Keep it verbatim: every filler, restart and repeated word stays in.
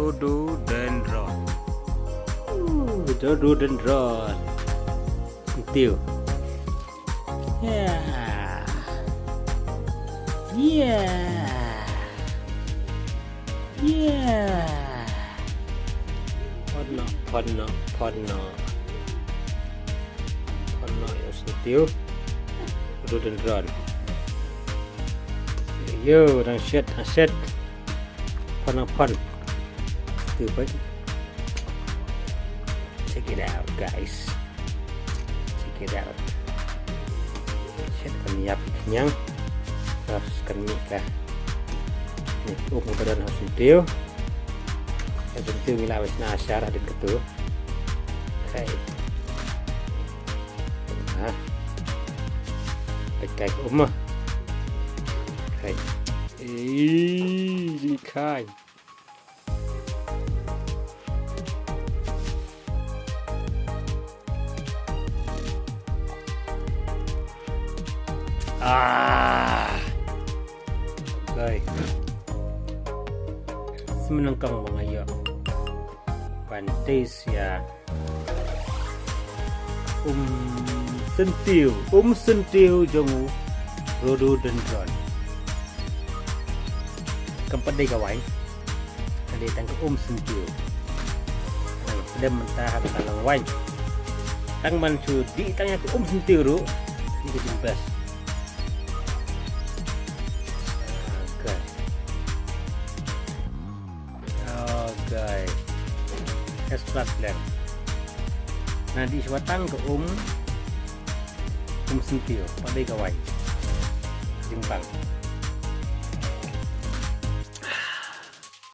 Rhododendron. Uh, rhododendron. Sentiu. Yeah. Yeah. Yeah. Phon noh, phon noh, phon noh. Phon noh ïa u sentiu. Rhododendron. Ïoh, dang shet, dang shet. Phon, phon. Stupid. Check it out, guys. Check it out. Shet, kan ïap khñiang. Terus kan mih ka. Ni, um, ka don ha u sentiu. Ha u sentiu ngi lah wes na asar hadien katu. Okay. Ha. Peit kai ka um. Okay. Ih, jingkhaiñ. Ah. Okay. Smen nyngkong ba nga ïoh ban test ïa um sentiu, um sentiu jong u rhododendron. Kam pat dei ka waiñ. Ka dei tang ka um sentiu. Tang pdem mynta ha ka tang waiñ. Tang ban shu dih tang ïa ka um sentiu ruh. Ni ka jingbest. Okay. Okay. Extra plan. Nga dih shuwa tang ka um, um sentiu, pat dei ka waiñ. Jingpang.